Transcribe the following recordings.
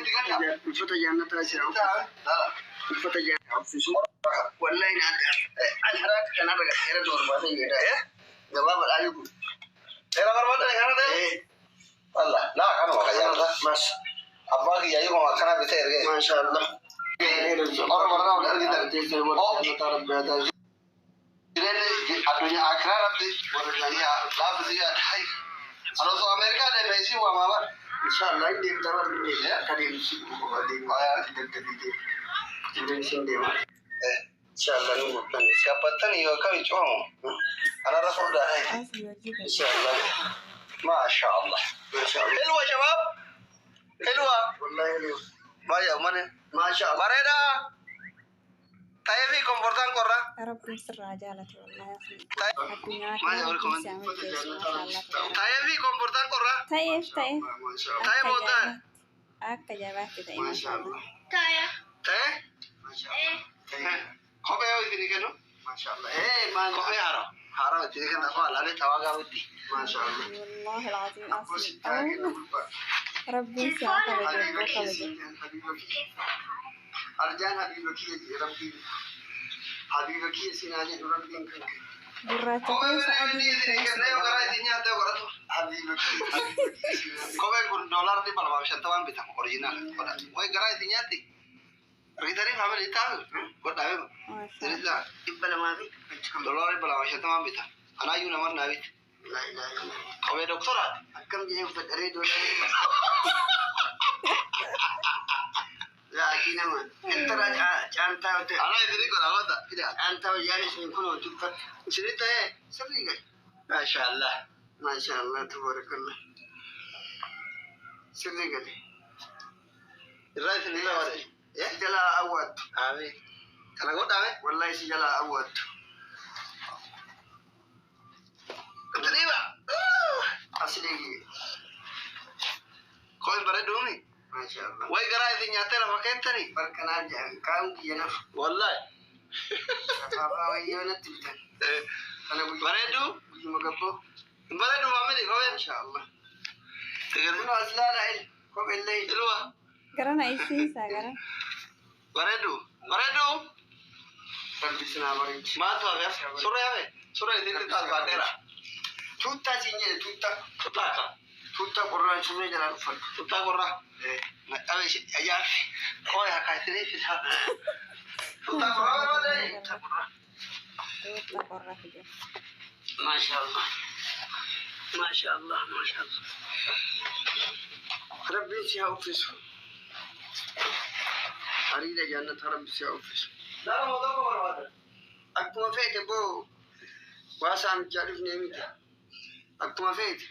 itti kenna. Uffata jannataa si haa uffisu. Uffata jannataa uffisu. Wallahi na adda. An haraaka kanarra dheeratu barbaada jedha. Gabaabaadhaa jiru. Dheeraa barbaadda kana ta'e? Walla laa kanuma qayyarata. Mas. Abbaa kiyya iyyuu akkana bitee ergee. Masha Allah. Orma barnaa wal argitan. Jireenyi addunyaa akiraa rabbi laafisi hay. Ani osoo Ameerikaa deemee isii waamaa bara. Inshallah inni deemta barri akka deemsi deemu sin deema. Inshallah nu gurtan. Gabbattanii yoo akkami cufamu. Anarra furdaa hay. Asii hojii gadi. Inshallah. Maasha Allah. Masha Allah. Hilwa shabaab. Hilwa. Wallahi ne. Baay'ee uummanni. Masha Allah. Bareedaa. Ta'ee fi komfortaan qorra. Rabbiin sirraa jaalate wallahi asii. Addunyaa Maal kana jedhu Rabbiin si haa milkeessu maashaallah tabaarakallah. Ta'ee fi komfortaan qorra. Ta'eef ta'eef Masha Allah. Ta'ee akka boodaan. jabaatti akka jabaatti ta'e Masha maashaallah. Allah. Ta'ee. Masha Allah. Kophee yoo isinii kennu. Masha Allah. Eh maal. Kophee haaraa. Haaraa isinii kenna afaan alaalee tawaa gaafatti. Masha Allah. Wallahi alazim Abboo asii. sittaa kennu gurbaa. Rabbiin si haa kabaju Habiba abboo kiyya kabaja. siin habiba kiyya. Arjaan habiba kiyya jedhe rabbiin. Habiba kiyya siin haa jedhu rabbiin kan kee. Gurraacha Kophee keessa birrii adii isinii keessa kenna yoo garaa isin nyaattee godhatu. Habiba kiyya habiba kiyya siin haa jedhu. Kopheen kun doolaara 250n bitama original. Way garaa isin nyaatti. Riitanii faamilii taa'u. Godhaa beeku. Maashaallah. 200 fi achi kan Doolaara 250n bitama. Anaayyuu nama naa biti. Laa ilaaha illallah. Kophee doktoraati. Akkam jedhee uffadharee doolaara. Laakiin nama intala caantaa ta'e. Anaa isinii godha godha. Fida. Caantaa wayyaan isin kun hojii uffadha. Isinii ta'ee. Sirrii gadi. Maasha Allah. Maasha Allah tabarakallah. Sirrii gadi. Irraa isinii dabale. Si jalaa awwaattu. Amiin. Kana godhame. Wallahi si jalaa awwaattu. Dhiiba. Asli. Kopheen bareeduumi. Maasha Allah. Way garaa isin nyaattee lafa keettanii. Barkanaa jedhan kaan biyya nafu. Wallahi. Safaafaa wayyoo natti bitan. Kana guyyaa Bareedu. guyyuma gabboo. Bareedu maamili kopheen. Maasha Allah. Kun as laala il kopheellee. Ilwa. Gara na ibsiisaa gara. Bareedu. Bareedu. Rabbi sinaa bareechi. Maaltu hafe? Surree hafe? Surree isin taasifadheera. Tuuttaa siin jedhe tuuttaa. Tuttaa akka. Tuuttaa qorraa surree jalaan uffadhu. Tuttaa qorraa. Naqabe ajaa'ibsi. Kooya akka isinii fisa. Tuttaa qorraa barbaadee. Tuuttaa qorraa. Tuuttaa qorra fide. Maasha Allah. Maasha Allah. Maasha Allah. Rabbiin si haa uffisu. Hariira jannata rabbi si haa uffisu. Nama mootummaa barbaada. Akkuma feete boo waa saamichaa dhufnee miti. Akkuma feete.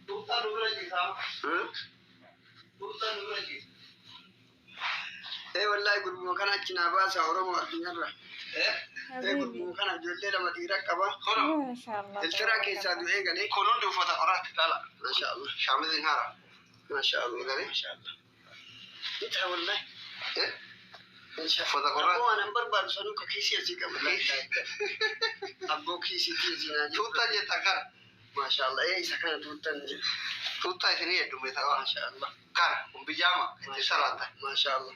Tuttaa nu bira ciisaa. Tuttaa nu bira ciisa. Ee wallahi gurbuma kana achi naa baasa Oromoo addunyaarra. Ee Habibi. gurbuma kana ijoollee lama dhiira qaba. Kono. Maashaallah Iltiraa keessaa tabaarakallah. du'ee galee. Kun hundi uffata qorraatti ilaala. Maasha Allah. Shaamiziin haaraa. Maasha Allah. Maasha Allah. Ita wallahi. Uffata qorraatti. Abboo waan barbaadu sanuu ka kiisii asii qaba. Abboo kiisiitii asii naa jiru. Tuuttaa jettan kana. Maasha Allah. Ee isa kana tuuttan jedhu. Tuuttaa isinii heddummeessa qaba. Maasha Allah. Kana kun bijaama itti salaata. Maasha Allah.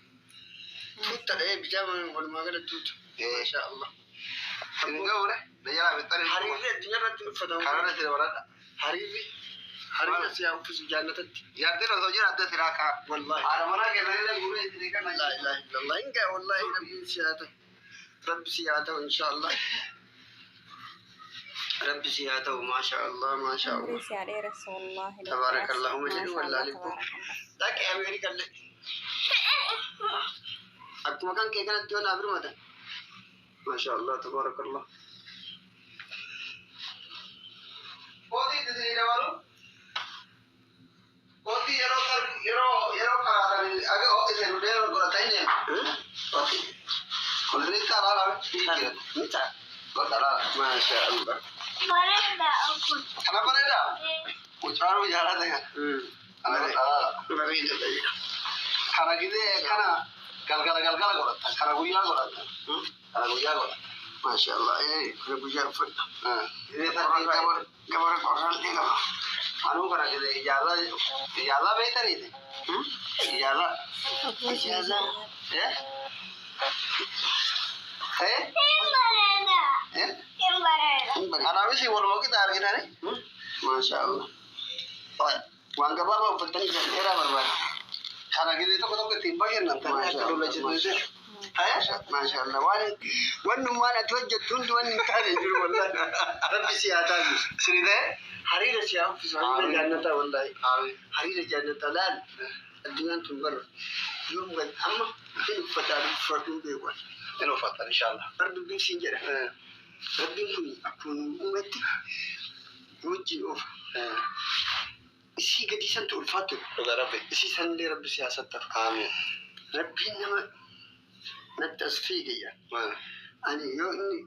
Tuutta dha'ee bijaama walumaa gala tuuta. Maasha Allah. Isin ga'uure na jalaa fixxanii. Hariirri addunyaa irratti uffatamu. Kanarra isin baradha. Hariirri hariirri asii haa uffisu jannatatti. Jaartiin osoo jiraatte silaa kaa. Wallahi. Haadha manaa keessanii guuree isinii kana. Laa ilaaha illallah. Hinga wallahi rabbiin si haa ta'u. Rabbi si haa ta'u insha Allah. Rabbi si haa ta'u maasha Allah maasha Umrii Allah. si haa dheeressu wallahi doktor Tabaarakallah. Asii. Huma jedhu Maashaallah wallaahi boo. tabaarakallah. Dhaqee Ameerikallee. Akkuma kan kee kanatti yoo naaf hirmatan. Maasha Allah tabaarakallah. Kootii itti isinii dabalu. Kootii yeroo yeroo yeroo karaatanii aga isin yeroo godhatanii deemu. Kootii. Kun isinii ta'a laala. Ni ta'a. Godha laala. Maasha Allah. Bareeda kun. Kana bareedaa? Mucaan jaalata kana. Kana godha laala. Bareeda ta'e. Kana gizee kana galgala galgala godhatan. Kana guyyaa godhatan. Kana guyyaa godhatan. Maasha Allah. Ee kana guyyaa uffadha. Gizee sarbii Gabara qorrallee qaba. Anuu kana gide ijaazaa ijaazaa beektaniiti. Ijaazaa. Ijaazaa. Eh? Eh? Hin bareeda. Eh? Hin bareeda. Hin bareeda. Anaafis waluma qixa argitani. Maasha Allah. Waan gabaabaa uffattanii kan dheeraa barbaada. Kana gide tokko tokko ittiin bashannantanii akka dullachiisuu. Maasha Allah. Waan wannummaan ati hojjettu hundi wanni hin taane hin jiru wallahi. Rabbi si haa taasisu. Sini ta'e? Hariira si haa uffisu. Hariira jaannataa wallahi. Amiin. Hariira jaannataa laal. Addunyaan tun bara. Yoom gad amma hin uffataa uffatu hin beeku. Inni uffattan inshallah. Bar dubbiin siin jedha. Rabbiin kun akkuma nu uumetti nu wajjin oofa. Isii gadii santu ulfaattu. Dhugaa Rabbi. Isii sanillee Rabbi si haa sattaru. Amiin. Rabbiin nama natti as fiige jedha. Ani yoo inni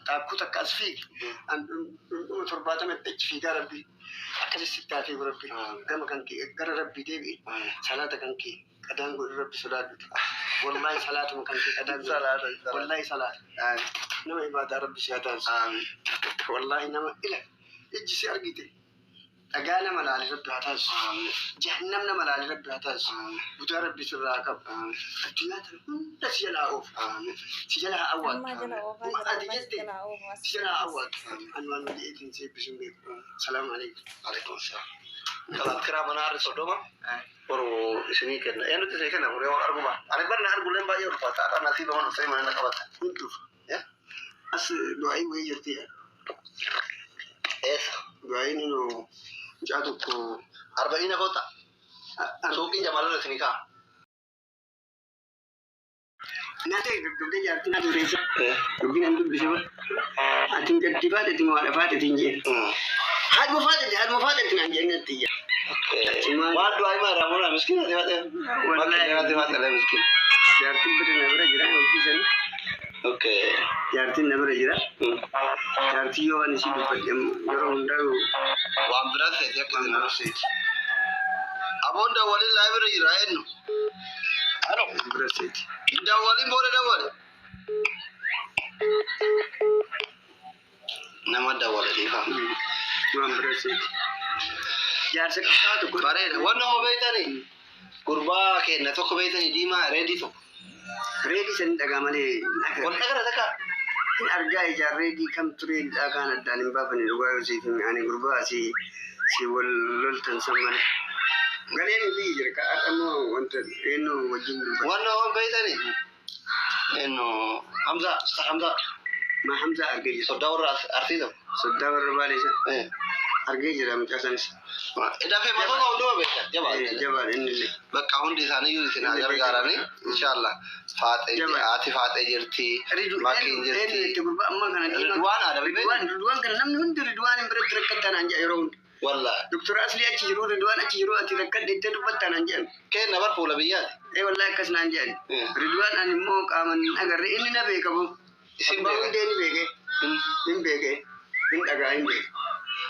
taakkuu takka as fiige an dhundhuma 70tti achi fiigaa Rabbi akkasi sitti haa fiigu Rabbi gama kan kee gara Rabbi deebi'e salaata kan kee qadaan godhu Rabbi sodaadhu. Wallahi salaatuma kan kee qadaan godhu. Salaata, salaata. Wallahi salaata. Nama ibaadaa Rabbi si haa taasisu. Amiin. Wallahi nama ila ijji si argite dhagaa nama laale Rabbi haa taasisu. Amiin. Jahannam nama laale Rabbi haa taasisu. Budaa Rabbi sirraa haa qabu. Addunyaa tana hunda si jalaa oofu. Amiin. Si jala haa awwaatu. Amma jala oofaa Uma jira. ati Amma jette jala oofaa. si jala haa awwaatu. Ani waan hojii eetiin si eebbisuun beeku. Salaamu alaikum. Alaikum salaam. Kalaaf kiraa manaa harri 30 boru isinii kenna. Eenyutu isinii kenna boru yoo arguma. Ani barna argulleen baay'ee ulfaata. Haadha nasiiba mana dhufee mana qabata. Hin dhufu. As du'aa'ii wayii jirti. Eessa? Du'aa'iin nu mucaa tokko Arba'iina koota. Suuqiin jamaalarra isinii kaa'a. Naa ta'e gaggabdee jaartii naa dureessa. Dubbiin an dubbise bara. Ati gaddi faateeti moo haadha faateeti hin jeen. Haadhuma faateeti haadhuma faateeti naan jeen natti iyya. Waan du'aa himaa irraa mul'aa miskiina si faate. Wallahi. Si faate miskiina. Jaartiin bira na bira jira yookiin sanii. Okay. Jaartiin na bira jira. Jaartii yoo ani si dubbadhe yeroo hundaa Waan biraa seeti akka isin arabseeti. Aboon dawwaliin laa bira jira eenyu? Alo. bira seeti. Dawwaliin booda dawwale. Nama dawwale dhiifama. Waan bira seeti. Jaarsa qabsaa tokko. Bareeda. Wanna hoo beektanii? Gurbaa kenna tokko beektanii diimaa reedii tokko. Reedii sanii dhagaa malee Wal dhagara takka. hin argaa ijaan reedii kam turee dhagaan addaan hin baafne dhugaa yoo siif hime ani gurbaa asii si wal loltan san malee. Galeen biyyi jira ka har'a wanta eenyu wajjin dubbata. Wanna hoo beektanii? Eenyu Hamza, Ustaz Hamza. Ma Hamza argee jira. Soddaa warra Arsii tokko. Soddaa warra Baalee san argee jira mucaa sanis. Dafee matoota hunduma beektan. Jabaa. Jabaadha inni illee. Bakka hundi isaaniiyyuu isin haa gargaaranii inshallah. Faaxee Jabaa. haati faaxee jirti. Makiin Eenyu jirti. itti gurbaa ammaa kana dhiiba. Ridwaan haadha beektu? Ridwaan Ridwaan kana namni hundi Ridwaan hin biratti rakkattaa naan jedha yeroo hundi. Wallahi. Doktor Aslii achi jiru Ridwaan achi jiru ati rakkadhe ittee dubbattaa naan jedhan. Kenna bar fuula biyyaati. Ee wallahi akkas naan jedhan. Eh. Ridwaan ani immoo qaaman hin agarre inni na beeka boo. Isin Abbaa beeka. hundee ni beeke. Hin beeke. Hin dhagaa hin beeke.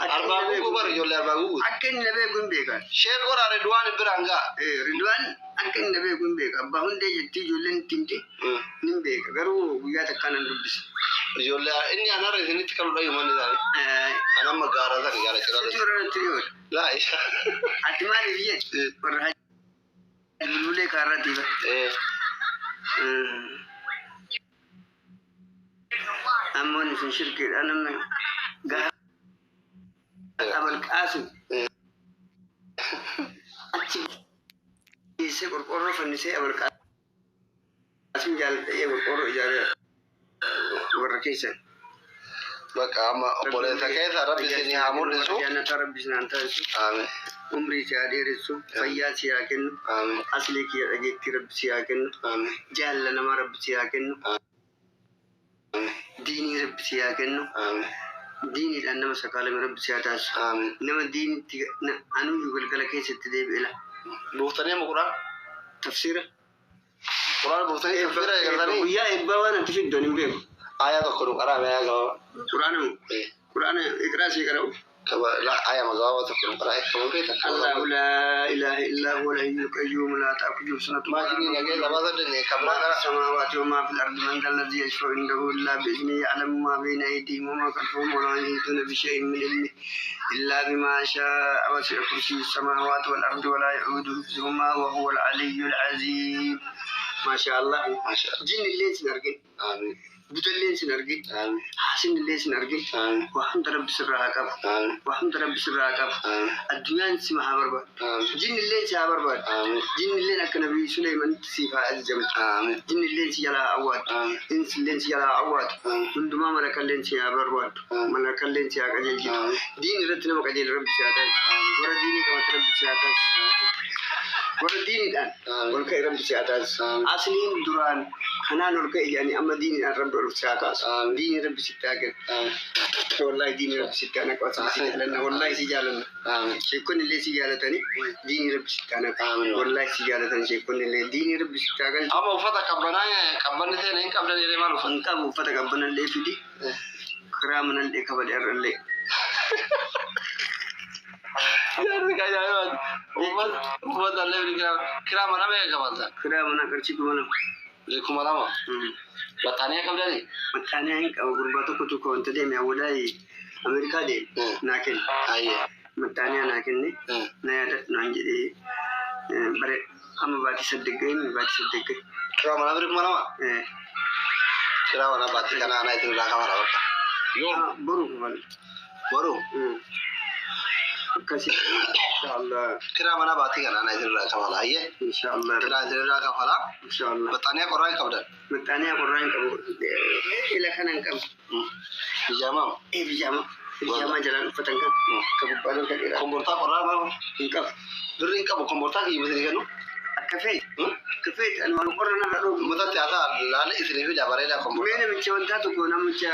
Akka Arbaa inni na guuguu beeku- bar ijoollee arbaa guuguu. Akka inni na beeku hin beeka. Sheer godhaa Ridwaan biraan ga'a. Eh, Ridwaan akka inni na beeku hin beeka. Abbaa hundee jettii ijoolleen itti himte hin beeka. Garuu guyyaa takkaa nan dubbise. Ijoollee inni anarra isinitti kan dhayu manni isaanii. Eh, An amma gaara sana gaara sitti cirarra. warra natti dhiyoodha. Laa isa. Ati maaliif jette? Warra hajji bulbulee kaarratii bara. Eh. Ammoon isin shirkiidha namni gaafa abalqaasu achi geessee qorqoorroo fannisee abalqaasun jaaladhee qorqoorroo ijaaree warra keessan. Bakka amma obboleessa keessa rabbi isinii haa mul'isu. Jannataa rabbi isin haa taasisu. Amiin. Umrii si haa dheeressu. Fayyaa si haa kennu. Amiin. Aslii kiyya dhageettii rabbi si haa kennu. Amiin. Jaalala namaa rabbi si haa kennu. Amiin. Diinii rabbi si haa kennu. Amiin. Diiniidhaan nama sakaalame rabbi si haa taasisu. Amiin. Nama diinitti anuyyuu galgala keessatti deebi'e la. Buuftanii amma quraan? Tafsiira. Quraan buuftanii tafsiira eegaltanii? Guyyaa eebbaa waan ati fiddoon hin beeku. Aayaa tokko nu qaraame aayaa gabaabaa. Quraana moo? Quraana iqraa sii qara'u. Aayaa gabaabaa tokko nu qaraa'e. Kama beektan? Allahu laa إله إلا هو الحي القيوم لا تأخذه سنة ما جني نجي لما تدني كبرنا ما في السماوات وما في الأرض من ذا الذي يشفع عنده إلا بإذنه يعلم ما بين أيديهم وما خلفهم ولا يحيطون بشيء من علمه إلا بما شاء وسع كرسي السماوات والأرض ولا يؤوده حفظهما وهو العلي العظيم. ما شاء الله. ما شاء الله. جن الليل سنرجع. آمين. Butalleen sin argin. آمين. Haasin illee sin argin. آمين. Waa hunda Rabbi sirraa haa qabu. آمين. Waa hunda Rabbi sirraa haa qabu. آمين. Addunyaan si haa barbaadu. آمين. Jinni illee si haa barbaadu. آمين. Jinni illeen akka Nabii Suleymanitti siif haa ajajamu. آمين. Jinni illeen si jalaa haa awwaatu. آمين. Insi illeen si jalaa haa awwaatu. آمين. Hundumaa malakalleen si haa barbaadu. آمين. Malakalleen si haa qajeelchitu. آمين. Diin irratti nama qajeelu Rabbi si haa taasisu. Warra diinii qabate Rabbi si haa taasisu. Warra diiniidhaan آمين. ol ka'e Rabbi si haa taasisu. آمين. Asliin duraan kanaan ol ka'e jedhanii amma diiniidhaan Rabbi ol si haa kaasu. آمين. Diinii Rabbi sitti haa kennu. آمين. Wallahi diinii Rabbi sitti haa naqu. Asli si jaalanna. Wallahi si jaalanna. آمين. Sheekonni illee si jaalatanii diinii Rabbi sitti haa naqu. آمين. Wallahi si jaalatan sheekonni illee diinii Rabbi sitti haa galchu. Amma uffata qabbanaa qabbanni ta'e hin qabdan jedhee maal uffata? Hin qabu uffata qabbanallee fidi karaa manallee kabale irrallee. Yaadni ajaa'ibaati. Uffata uffata illee fidi kiraa mana meeqa kaffalta? Karaa manaa qarshii 2000. 2000. Battaaniyaa qabdanii? Maxxanee hin qabu gurbaa tokko tokko wanta deeme awwalaayii Ameerikaa deeme naa kenne. Ayyee. Maxxanee naa kenne na yaadadhu naan jedhee bare amma baatii 8 ga'e baatii 8 ga'e. Kiraa mana biri 2000? Kiraa mana baatii kana anaa isin irraa kafala bakka. Yoom? Boru kafala. Boru? Akkasii inshaallah. Kiraa mana baatii kana anaa isin irraa kafala. Ayyee. Inshaallah. Kiraa isin irraa kafala. Inshaallah. Baxxaaniyaa qorraa hin qabdan? Maxxanee qorraa hin qabu. Ila kana hin qabu. Bijaamaa? Bijaamaa. Bijaamaa jalaan uffatan kan. Ka gubbaa kan dheeraa. Kombortaa qorraa maal? Hin qabu. Birri hin qabu kombortaa kiyya isin kennu? Akka fe'e. Akka fe'e ani waan qorra narra dhoobu. Mutatti haa ta'a laala isinii fida bareedaa kombortaa. Mee namicha wantaa tokko namicha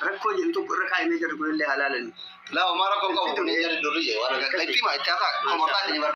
rakkoo jedhu tokko irra kaa'imee jiru kunillee halaalani. Laa homaa rakkoon qabu kun jarri durri jee waan akka itti himaa itti haa ta'a kombortaa isinii barbaada.